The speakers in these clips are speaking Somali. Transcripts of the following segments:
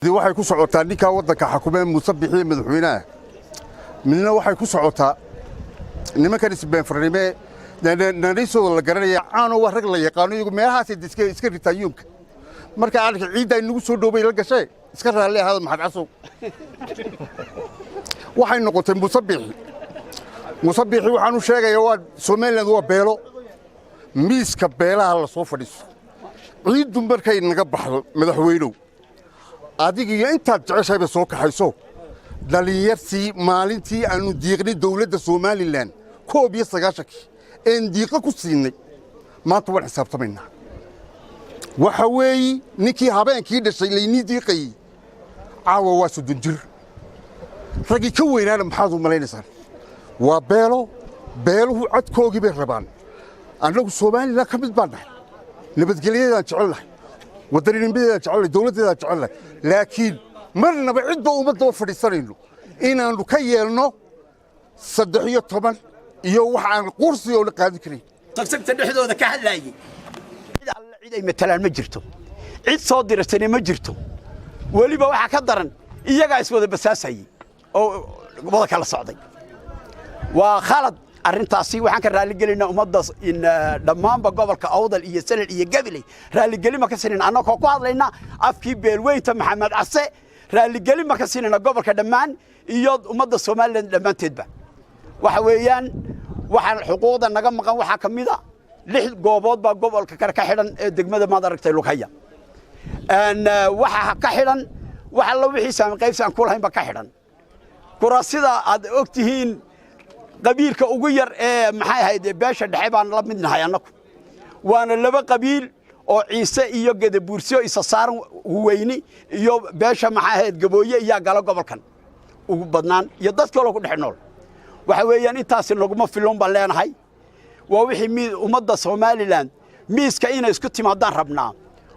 Waxay ku socotaa ninkaa waddanka xakumee Muuse Bixiye, madaxweynaha. Midna waxay ku socotaa nimankan isbeenfarnimee nanisooda la garanaya, caano waa rag la yaqaano. Iyagu meelahaasay iska ritaa yuunka. Marka arka ciiddaa inagu soo dhoobay la gashee, iska raalli ahaada. Maxad Casow waxay noqotay Muuse Biixi. Muuse Biixi waxaanu sheegayaa, waa Somaliland, waa beelo. Miiska beelaha la soo fadhiiso. Ciiddu markay naga baxdo, madaxweynow, adiga iyo intaad jeceshahayba soo kaxayso dhallinyartii. Maalintii aannu diiqnay dawladda Somaliland, 91-kii een diiqo ku siinay, maanta waan xisaabtamaynaa. Waxa weeyi ninkii habeenkii dhashay laynii diiqayey caawa waa 30 jir. Raggii ka weynaana maxaad u malaynaysaan? Waa beelo. Beeluhu codkoogii bay rabaan. Annagu Somaliland ka mid baan nahay, nabadgelyadeedaan jecel nahay, waddaninimadeedaan jecelnahay, dawladdeedaan jecelnahay, laakiin marnaba cidba uma daba fadhiisanayno inaannu ka yeelno 13 iyo wax aan qursi oo la qaadan karayn. Tagsagta dhexdooda ka hadlaayey, cid alle cid ay matalaan ma jirto, cid soo diratana ma jirto. Weliba waxaa ka daran, iyagaa iswada basaasayey oo wada kala socday. Waa khalad arrintaasi. Waxaan ka raalligelaynaa ummadda dhammaanba gobolka Awdal iyo Salal iyo Gabiley. Raalligelin ma ka sinayna, annagoo ku hadlayna afkii beelweynta Maxamed Case. Raalligelin ma ka sinayna gobolka dhammaan iyo ummadda Somaliland dhammaanteedba. Waxa weeyaan, waxaan xuquuqda naga maqan waxaa ka mid a lix goobood baa gobolka kale ka xidhan ee degmada, maad aragtay, Lughaya. Waxaa ka xidhan wax allo wixii saami qaybsi aan ku lahayn ba ka xidhan. Kuraasida aad og tihiin, qabiilka ugu yar ee, maxay ahayd, beesha dhexe baan la mid nahay annagu. Waana laba qabiil oo Ciise iyo Gedabuursiyo isa saaran, Huweyni iyo beesha, maxay ahayd, Gabooye iyaa gala gobolkan ugu badnaan iyo dad kaloo ku dhex nool. Waxa weeyaan, intaasi naguma filon baan leenahay. Waa wixii ummadda Somaliland miiska inay isku timaadaan rabnaa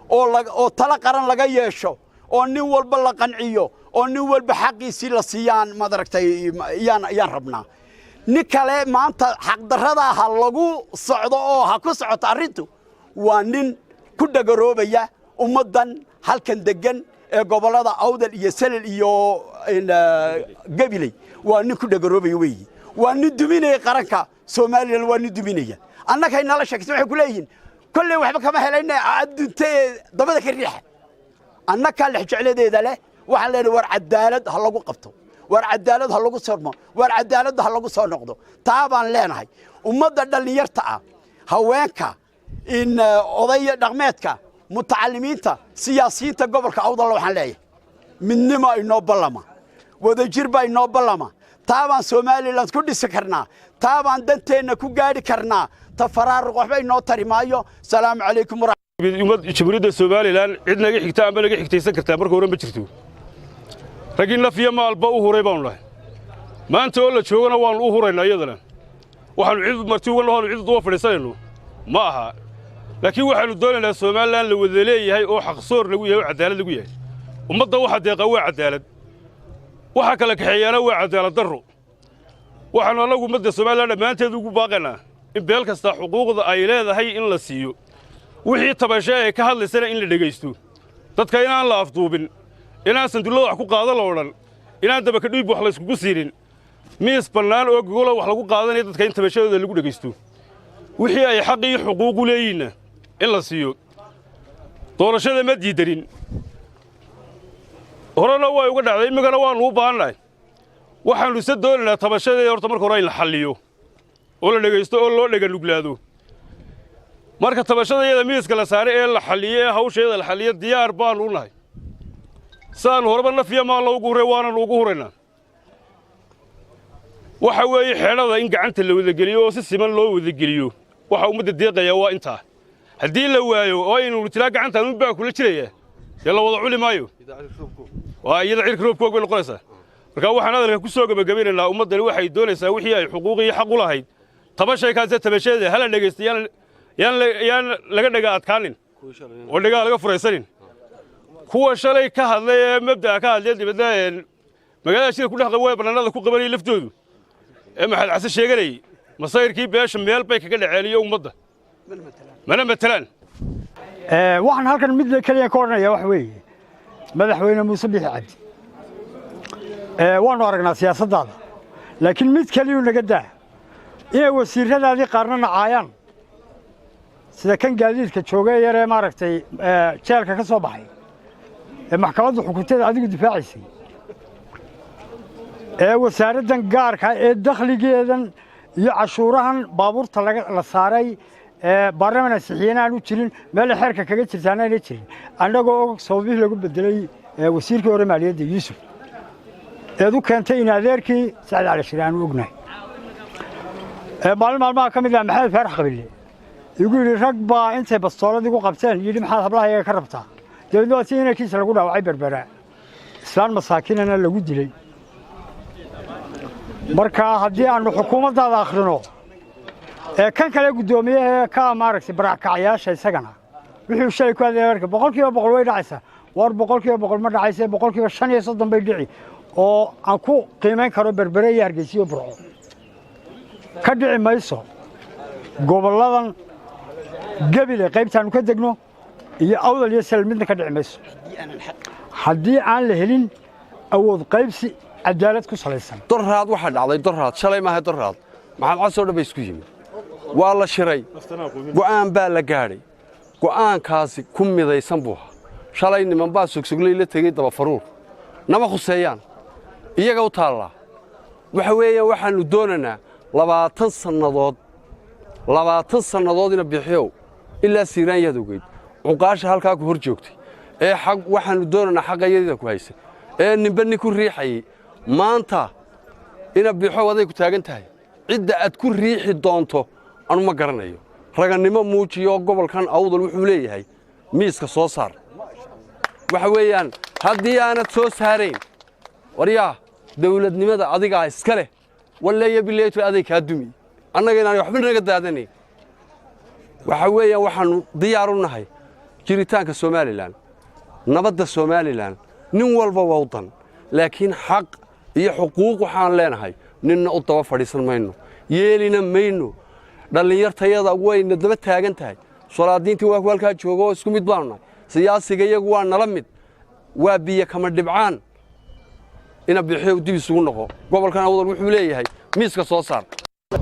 oo talo qaran laga yeesho oo nin walba la qanciyo oo nin walba xaqiisii la siiyaan, maad aragtay, yaan rabnaa. Nin kale maanta xaqdarradaa ha lagu socdo oo ha ku socoto arrintu, waa nin ku dhagaroobaya ummaddan halkan deggan ee gobollada Awdal iyo Salal iyo Gabiley. Waa nin ku dhagaroobaya weeyi. Waa nin duminaya qaranka Somaliland, waa nin duminaya. Annagay nala sheegtay, waxay ku leeyihiin, kolley waxba kama helayna, adduunta ee dabada ka riixa. Annakaa lexjecladeeda leh waxaan leenahay, war cadaalad ha lagu qabto, war cadaalad ha lagu sormo, war cadaaladda ha lagu soo noqdo. Taa baan leenahay. Ummadda dhallinyarta ah, haweenka, in odaya dhaqmeedka, mutacalimiinta, siyaasiyiinta gobolka Awdalla, waxaan leeyahay, midnimo inoo ballama, wadajir baa inoo ballama. Taa baan Somaliland ku dhisi karnaa, taa baan danteenna ku gaadhi karnaa. Ta faraaruq waxba inoo tari maayo. Salaamu calaykum. Ummad Jamhuuriyadda Somaliland cid naga xigta amba naga xigtaysan kartaa marka hore ma jirto. Raggii naf iyo maalba u huray baanu nahay. Maanta oo la joogana waannu u huraynaa iyadana. Waxaannu cid marti uga nahoonu cid uga fadhiisanayno ma aha, laakiin waxaannu doonaynaa Somaliland la wada leeyahay oo xaqsoor lagu yahay oo caddaalad lagu yahay. Ummadda waxa deeqa waa caddaalad, waxa kala kaxeeyaana waa caddaalad darro. Waxaannu annagu ummadda Somaliland dhammaanteed ugu baaqaynaa in beel kasta xuquuqda ay leedahay in la siiyo, wixii tabashe ay ka hadlaysana in la dhegaysto, dadka inaan la afduubin, inaan sandullada wax ku qaado la odhan, inaan dabakadhiib wax layskugu siinin. Miis bannaan oo gogola wax lagu qaadanaya, dadka in tabashadooda lagu dhegaysto, wixii ay xaq iyo xuquuqu leeyihinna in la siiyo. Doorashada ma diidanin, horena way uga dhacday, iminkana waannu u baahannahay. Waxaannu ise doonaynaa tabashadeeda horta marka hore in la xalliyo oo la dhegaysto oo loo dhega nuglaado. Marka tabashada iyada miiska la saaray ee la xalliyo ee hawsheeda la xalliyo, diyaar baannu u nahay. Sidaannu horeba naf iyo maal loogu huray, waananu ugu huraynaa. Waxa weeye xeedhada in gacanta la wadageliyo oo si siman loo wadageliyo. Waxa ummadda deeqaya waa intaa. Haddii la waayo oo aynu tilaa gacantaan unbaa kula jiraya, dee la wada culi maayo, waa iyada cirka roobkoog bay noqonaysaa. Marka waxaan hadalka ku soo gebagabaynaynaa, ummaddani waxay doonaysaa wixii ay xuquuq iyo xaq u lahayd. Tabashay kaase tabashadeeda hala dhegaysta, yaan laga dhega adkaanin oo dhegaha laga furaysanin. Kuwa shalay ka hadlay ee mabda'a ka hadlay, dibadna magaalada shira ku dhex qaba, bannaanada ku qabanayay laftoodu ee Maxamed Case sheeganayay, masayrkii beesha meel bay kaga dhaceen iyo ummadda mana matelaan. Waxaan halkan mid keliya ka odhanaya waxa weeye, Madaxweyne Muuse Bixi Cabdi, waannu aragnaa siyaasaddaada, laakiin mid keliyuu naga daa: inay wasiirradaadii qaarna nacaayaan, sida kan gaadiidka jooga ee yaree maaragtay jeelka ka soo baxay ee maxkamadda xukunteeda adigu difaacaysay, ee wasaaraddan gaarka ee dakhligeedan iyo cashuurahan baabuurta la saaray ee baarlaman ansixiyena aan u jirin, meela xeerka kaga jirtaana ayna jirin, annagoo og sababihii lagu bedelay wasiirkii hore maaliyadda Yuusuf eed u keentay in adeerkii Sacid Cali Shire aanu ognahay. Maalin maalmaha ka mid ah Maxamed Faarax Qabille igu yidhi rag baa intay bastoolad igu qabteen yidhi, "Maxaad hablahayaga ka rabtaa?" Dabeedna waa si inankiisa lagu dhaawacay Berbera, islaan masaakinana lagu dilay. Marka haddii aanu xukuumaddaada akhrino ee kan kale guddoomiyaha ka maaragtay barakacyaasha, isagana wuxuu shalay ku hadlaya marka 100% way dhacaysaa. War, 100% ma dhacaysa, 35% bay dhici, oo aan ku qiimayn karo Berbere iyo Hargeysa iyo Burco. Ka dhici mayso gobolladan Gebile qaybtaannu ka degno iyo Awdal iyo Salal, midna ka dhici mayso haddii aan la helin awood qaybsi cadaalad ku salaysan. Doraad waxaa dhacday, doraad, shalay maaha, doraad, Maxamed Casoo dhan bay isku yimid, waa la shiray, go'aan baa la gaadhay. Go'aankaasi ku midaysan buu ahaa. Shalay niman baa sogsogley la tegey dabafaruur, nama khuseeyaan, iyaga u taallaa. Waxa weeyaan, waxaannu doonaynaa 20 sannadood, 20 sannadood ina bixiyow ilaa Siiraanyaad ogeyd cuqaasha halkaa ku hor joogtay ee xaq waxaannu doonaynaa, xaqayadida ku haysay ee ninba nin ku riixayey. Maanta ina bixow aday ku taagan tahay. Cidda aad ku riixi doonto anu ma garanayo. Ragannimo muujiyo. Gobolkan Awdal wuxuu leeyahay miiska soo saar. Waxa weeyaan, haddii aanad soo saarayn, waryaa, dawladnimada adigaa iska leh. Walleeya bileeto aday kaa dumi, annaga inaan waxba naga daadanayn. Waxa weeyaan, waxaannu diyaar u nahay jiritaanka Somaliland, nabadda Somaliland. Nin walba waa u dan, laakiin xaq iyo xuquuq waxaan leenahay ninna u daba fadhiisan mayno, yeelina mayno. Dhallinyartayada wayna daba taagan tahay. Solaadiintii waa ku halkaa jooga oo isku mid baanu nahay. Siyaasiga iyagu waa nala mid, waa biyo kama dhibcaan. Ina bixiyo dib isugu noqo. Gobolkan Awdal wuxuu leeyahay miiska soo saar.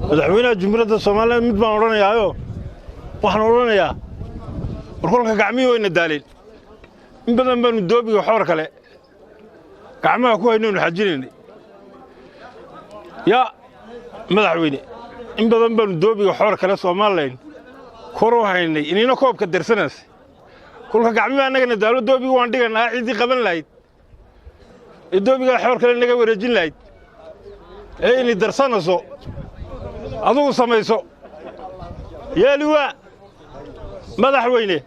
Madaxweynaha Jumhuuriyadda Somaliland mid baan odhanayaayo, waxaan odhanayaa: war, kolka gacmihii wayna daaleen. In badan baanu doobiga xoor kale gacmaha ku haynaynu xajinaynay. Yaa madaxweyne, in badan baanu doobiga xoor kale Somaliland kor u haynay, inina koobka darsanaysa. Kolka gacmihii annagana daalo, doobiga waan dhiganaa. Ciddii qaban lahayd ee doobigaa xoor kale naga wareejin lahayd ee ini darsanayso adugu samayso yeeli. Waa madaxweyne,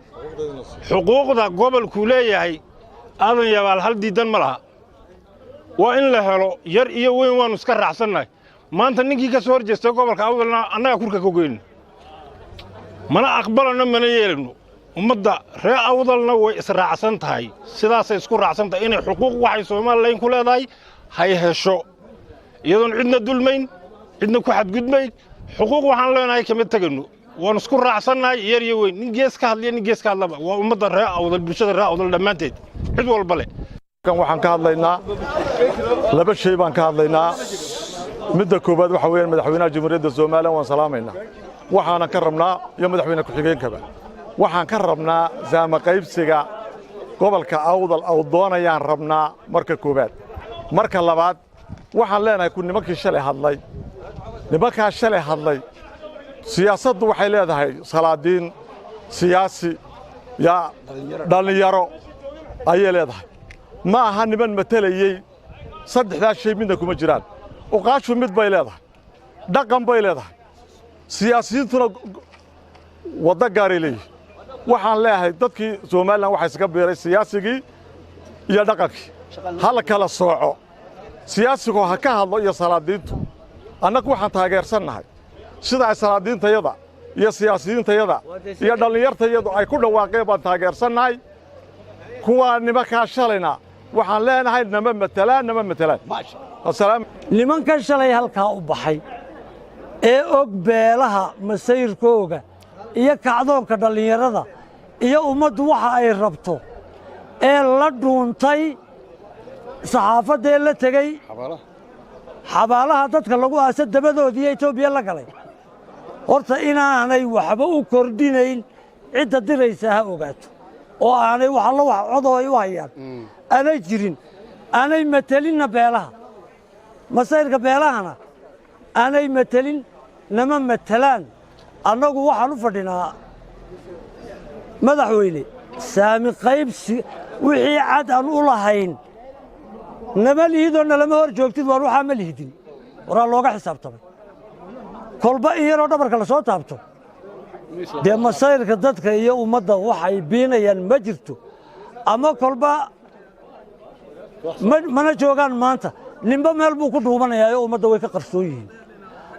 xuquuqda gobolkuu leeyahay Aadan Yabaal hal diiddan ma laha. Waa in la helo, yar iyo weyn waannu iska raacsannahay. Maanta ninkii ka soo hor jeestay gobolka Awdalna annagaa kurka ka goyno, mana aqbalanno, mana yeelanno. Ummadda reer Awdalna way israacsan tahay, sidaasay isku raacsan tahay inay xuquuq waxay Somaliland ku leedahay hay hesho, iyadoon cidna dulmayn, cidna ku xadgudmayn. Xuquuq waxaan leenahay kama tegayno, waanu isku raacsannahay, yar iyo weyn, nin gees ka hadliya, nin gees ka hadlaba. Waa ummadda reer Awdal, bulshada reer Awdal dhammaanteed, cid walba leh. Waxaan ka hadlaynaa laba shay baan ka hadlaynaa. Midda koowaad waxa weeyaan, madaxweynaha Jamhuuriyadda Somaliland waan salaamaynaa. Waxaanan ka rabnaa, iyo madaxweyne ku-xigeenkaba, waxaan ka rabnaa saami qaybsiga gobolka Awdal aw doonayaan rabnaa marka koowaad. Marka labaad, waxaan leenahay ku nimankii shalay hadlay, nimankaa shalay hadlay, siyaasaddu waxay leedahay salaadiin, siyaasi yaa dhallinyaro ayay leedahay. Ma aha niman matelayey. Saddexdaas shay midna kuma jiraan. Uqaashu mid bay leedahay, dhaqan bay leedahay, siyaasiyiintuna waddo gaaray leeyihin. Waxaan leeyahay, dadkii Somaliland waxaa iskaga biiray siyaasigii iyo dhaqankii. Ha la kala sooco. Siyaasigu ha ka hadlo iyo salaadiintu. Annagu waxaan taageersannahay sida ay salaadiintayada iyo siyaasiyiintayada iyo dhallinyartayadu ay ku dhawaaqeen baan taageersannahay. Kuwaa nimankaa shalayna waxaan leenahay nama matelaan, nama matelaan. Nimankan shalay halkaa u baxay ee og beelaha masayrkooga iyo kacdoonka dhallinyarada iyo ummaddu waxa ay rabto Ee la dhuuntay saxaafaddee la tegey xabaalaha dadka lagu aasa dabadoodiiyo Etoobiya la galay, horta inaanay waxba u kordhinayn cidda diraysa ha ogaato, oo aanay wax alla wax codoo ay u hayaan aanay jirin, aanay matelinna beelaha, masayrka beelahana aanay matelin, nama matelaan. Annagu waxaan u fadhinaa, madaxweyne, saami qaybsi wixii cad aan u lahayn. Nama lihidoo nalama hor joogtid, waan waxaa ma lihidin, waraa looga xisaabtamay. Kolba in yaroo dhabarka la soo taabto, dee masayrka dadka iyo ummadda waxay biinayaan ma jirto. Ama kolba mana joogaan maanta, ninba meel buu ku dhuumanayaa oo ummadda way ka qarsoon yihiin.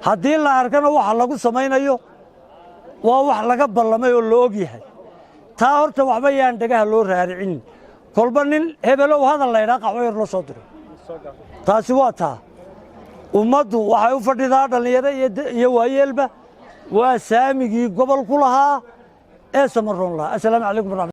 Haddii la arkana, waxa lagu samaynayo waa wax laga ballamay oo la og yahay. Taa horta waxba yaan dhagaha loo raaricinin. Kolba nin hebelow hadal laydhaa, qaxwo yar loo soo diro, taasi waa taa. Ummaddu waxay u fadhidaa, dhallinyaro iyo waayeelba, waa saamigii gobol ku lahaa ee Samaroon lahaa. Assalaamu calaykum waraxmat.